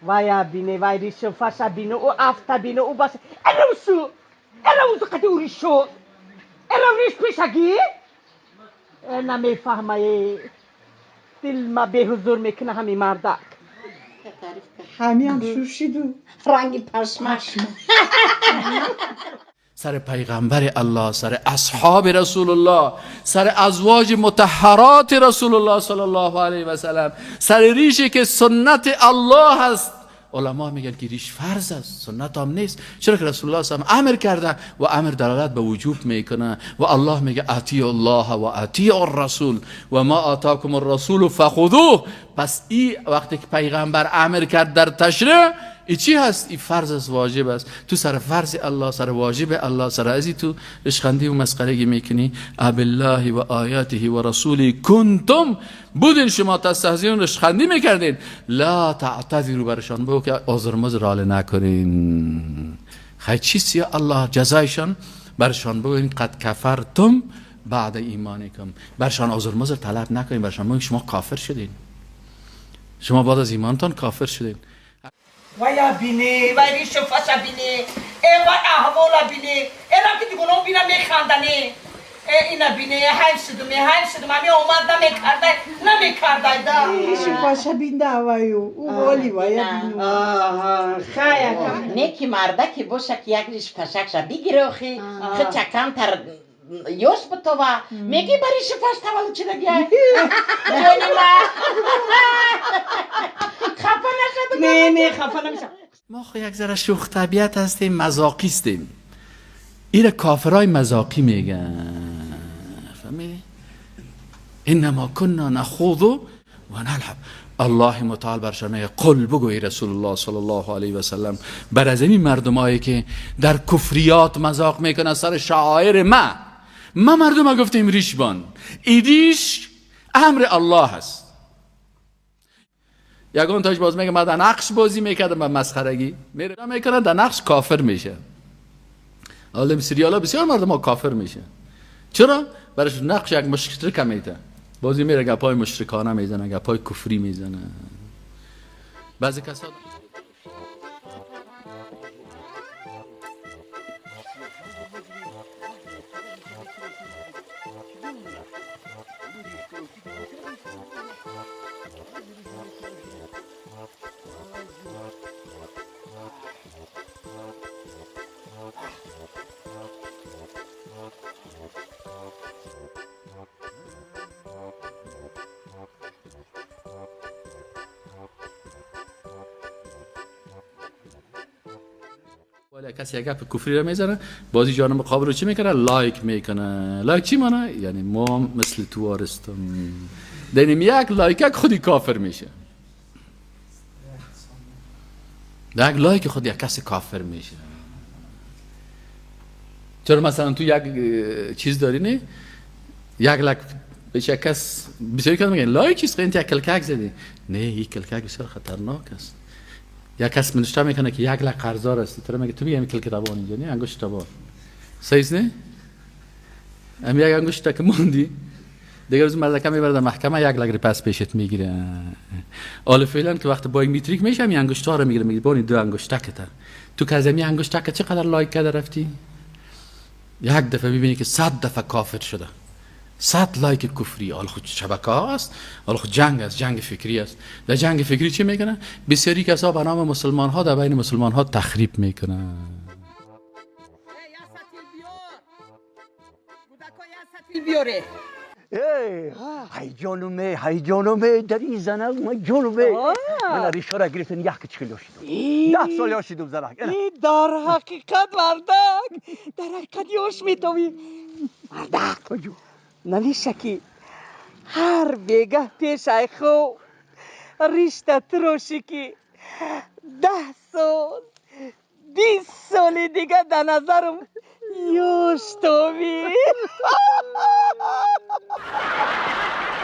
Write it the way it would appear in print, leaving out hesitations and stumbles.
Вая бине, вай ришу фаша бине, ӯ афта бине, ӯ бас. Эравсу! Эравсу қати ӯ ришу! Эрав риш пешагӣ? Намефаҳмае. Дилма беҳузур мекуна ҳами мардак. Ҳамиам шушиду. Ранги пашмак. سر پیغمبر الله، سر اصحاب رسول الله، سر ازواج مطهرات رسول الله صلی الله علیه و سلم، سر ریشی که سنت الله است. علما میگن که ریش فرض است، سنت هم نیست. چرا که رسول الله صلی امر کرده و امر دلالت به وجوب میکنه و الله میگه اطیع الله و اطیع الرسول و ما آتاکم الرسول فخذوه. پس ای وقتی که پیغمبر امر کرد در تشریع، ای چی هست؟ ای فرض است، واجب است. تو سر فرض الله، سر واجب الله، سر ازی تو اشخندی و مسخرگی میکنی. ابالله و آیاته و رسوله کنتم، بودین شما تستهزئون، اشخندی میکردین. لا تعتذروا، برشان بگو که عذر مذر حال نکنین. خیلی چیست یا الله جزایشان برشان بگو قد کفرتم بعد ایمانکم. برشان عذر مذر طلب نکنین، برشان بگو شما کافر شدین، شما بعد از ایمانتان کافر شدین. ویا بینه، وای ریش فشا بینه، ای وای احوالا بینه، ای را که دیگران بینا میخندنه، ای اینا بینه، حیف شدم، حیف شدم، همی اومد نمیکرده، نمیکرده دا. ریش فشا بینده وایو، او والی ویا بینو. آها، خیلی. Неки мардаки боша ки як риш пашакша бигире охи, хича камтар ёш бутова, меги ба риши паш таваллуд шудагия. Ҷони ма. Хафа нашаду. نه نه خفه نمیشم. ما خو یک ذره شوخ طبیعت هستیم، مذاقیستیم. ایره کافرای مذاقی میگن، فهمیدی؟ انما كنا نخوض و نلعب. الله متعال برشان میگه قل، بگو ای رسول الله صلی الله علیه و سلم بر از این مردمایی که در کفریات مذاق میکنن سر شعائر ما. ما مردم گفتیم ریش بان، ای ریش امر الله است. یگان تاش باز میگه من در نقش بازی میکردم، به مسخرگی میره میکنه در نقش کافر میشه. حالا سریالا بسیار مردم ها کافر میشه. چرا؟ برش نقش یک مشرک میده، بازی میره گپای مشرکانه میزنه، گپای کفری میزنه. بعضی کسا ولی کسی یک گپ کفری رو میزنه، بازی جان مقابل رو چی میکنه؟ like میکنه. like چی مانه؟ یعنی ما مثل تو وارستم. دینیم یک like یک خودی کافر میشه. یک like خود یک کسی کافر میشه. چرا مثلا تو یک چیز داری نه؟ یک like بهش یک کس بسیاری کس میگن like چیست؟ این یک کلکک زدی. نه، این کلکک بسیار خطرناک است. یک کس منشته میکنه که یک لک قرضدار هستی، تو میگه تو میگه کلک تبان اینجا نه انگشت تبان صحیح نه؟ هم یک انگشت که موندی دیگه روز مردکه میبره در محکمه یک لک پس پیشت میگیره. حالا فعلا که وقت بایومتریک میشه می انگشت ها رو میگیره، میگه بانی دو انگشتک تا تو که از می انگشتک چقدر like کرده رفتی، یک دفعه میبینی که 100 دفعه کافر شده، 100 like کفری. حالا خود شبکه هاست، حالا خود جنگ است، جنگ فکری است. در جنگ فکری چی میکنه؟ بسیاری کسا به نام مسلمان ها در بین مسلمان ها تخریب میکنه. بیاره. ای هیجانمه، هیجانمه در این زنک من جانمه. من ریشه را گرفتن یک چکل یاشیدم. 10 سال یاشیدم زنک. ای در حقیقت مردک، در حقیقت یاش میتوی مردک. نویشه که هر بیگه پیش ای خو ریشته تراشی که 10 سال 20 سال دیگه در نظرم یاش توی.